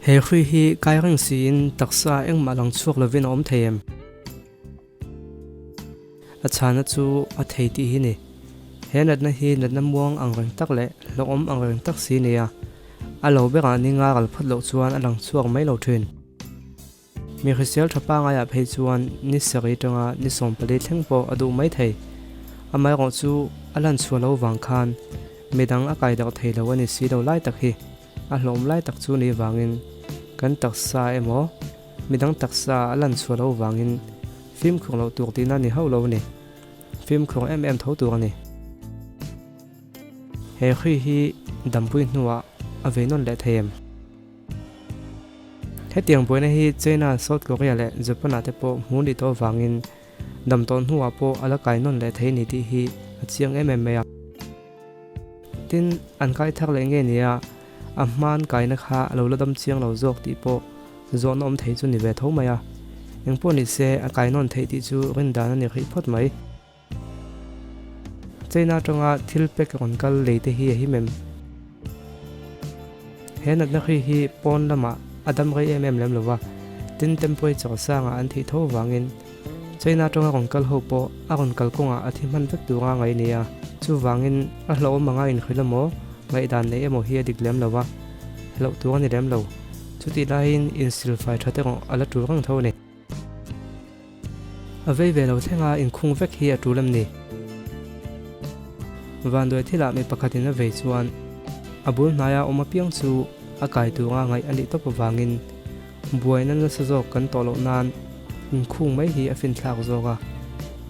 He hrui hi kai reng siin taksa engmah lang chhuak lovin a awm thei em? A chhana chu a thei tih hi ni. He natna hi natna muang ang reng tak leh hlauhawm ang reng tak si nia. A lo berah ninga ral phawt loh chuan a lang chhuak mai lo thin. Mi hrisel tha pangaiah phei chuan ni sarih atanga ni 14 thleng pawh a duh mai thei. Amaherawh chu a lan chhuah lo vang khan midang a kai darh thei lo a ni si lo lai tak hi a hlawm lai tak chu ni vangin kan taksa emaw midang taksa a lan chhuah lo vangin fimkhur loh tur tihna ni hauh lo a ni. Fimkhur em em tho tur a ni. He hri hi dampui hnuah a vei nawn leh thei em? Hetiang buaina hi China, South Korea leh Japan ah te pawh hmuh nih tawh avangin dam tawh hnuah pawh a la kai nawn leh thei ni tih hi a chiang em em mai a. Tin, an kai thar leh nge nia a hman kaina kha a lo la dam chiang lo zawk tih pawh zawhna awm thei chu ni ve tho mai a. Engpawh ni se a kai nawn theih tih chu rindan a ni rih phawt mai. China atanga thil pek rawn kal lei te hi a him em? He natna hri hi pawn lamah a dam rei em em lem lo va, tin temperature sangah an thih tho vangin China atanga rawn kal ho pawh a rawn kal kawngah a thi hman vek tura ngaih a ni a, chuvangin a hlauhawm anga inhrilh emaw ngaihdan nei emaw hi a dik lem lo va, hlauh tur a ni lem lo. Chutih laiin insilfai tha te erawh a la tul reng tho a ni. A vei ve lo thlenga inkhung vek hi a tul em ni? Vanduai thilah mi pakhatin a vei chuan a bul hnaia awm apiang chu a kai tura ngaih a nih tawp avangin buaina nasa zawk kan tawh loh nan inkhung mai hi a finthlak zawk a.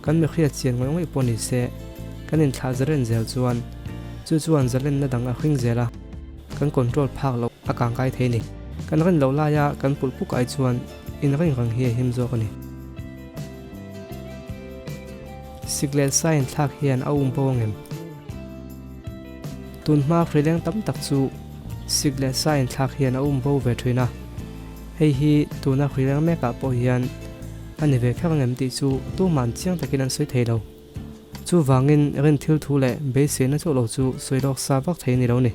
Kan mi hriat chian ngawih ngawih pawh ni se kan inthlah zalen zel chuan chu chuan zalenna dang a hring zel a, kan control phak loh a kangkai thei ni. Kan rin loh laia kan pulh puk ai chuan In reng reng hi a him zawk a ni. Sik leh sa inthlak hian a um bo angem? Tun hma hrileng tam tak chu sik leh sa inthlak hian a um bo ve thin a. Hei hi tuna hrileng mekah pawh hian a ni ve kher angem tih chu tuman chiang takin an sawi thei lo. Chuvangin rin thil thu leh beiseina chauh lo chu sawi lawk sa vak thei a ni lo ni.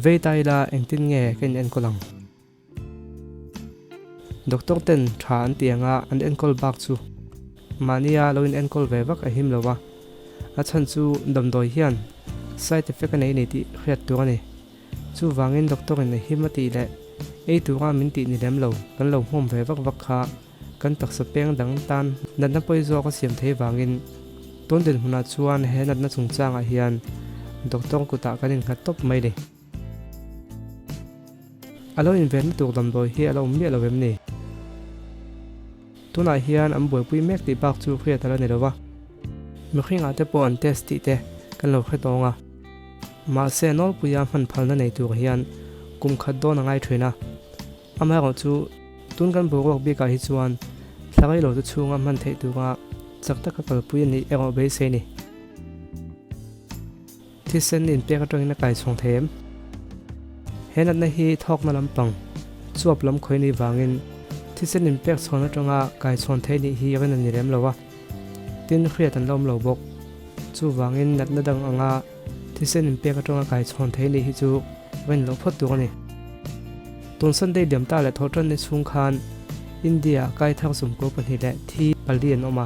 Vei ta ila engtin nge ka in enkawl ang? Doctor ten tha an ti anga an enkawl bak chu mahnia lo in enkawl ve vak a him lo a, a chhan chu damdawi hian side effect a nei ni tih hriat tur a ni. Chuvangin doctor in a him a tih leh ei tura min tih ni lem lo kan lo hmawm ve vak vak kha kan taksa peng dang tan natna pawi zawk a siam thei vangin tun dinhmunah chuan he natna chungchangah hian doctor kutah kan innghat tawp mai ni. A lo invenna tur damdawi hi a la awm miah lo em ni? Tunah hian an buaipui mek tih bak chu hriat a la ni lo va, mihringah te pawh an test tih te kan lo hre tawng a. Mahse nawlpuia hman phalna nei tur hian kum khat dawn a ngai thin a. Amaherawh chu tun kan boruak bikah hi chuan thla rei lo te chhunga hman theih tura chak taka kalpui a nih erawh beisei ni. Thisen inpek atangin a kai chhawng thei em? He natna hi thawkna lampang chuap lam khawi ni vangin thisen inpek chhawn atanga kai chhawn theih nih hi rin a ni lem lo a, tin hriat an la awm lo bawk. Chuvangin natna dang anga Thisen inpek atanga kai chhawn thei nih hi chu rin loh phawt tur a ni. Tun Sunday liam ta leh thawh tan ni chhung khan India ah kai thar 92 leh thi pali an awm a.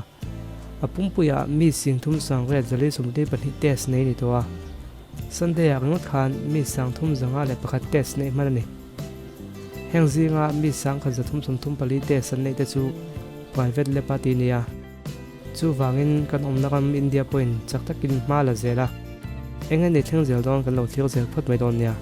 A pumpuiah mi 3824 test nei ni tawh a. Sunday ah ringawt khan mi 3501 test neih hman a ni. Heng zinga mi 1334 test an neih te chu private lab a ti nia. Chuvangin kan awmna ram India pawhin chak takin hma la zel a, eng nge ni thleng zel dawn kan lo thlir zel phawt mai dawn nia.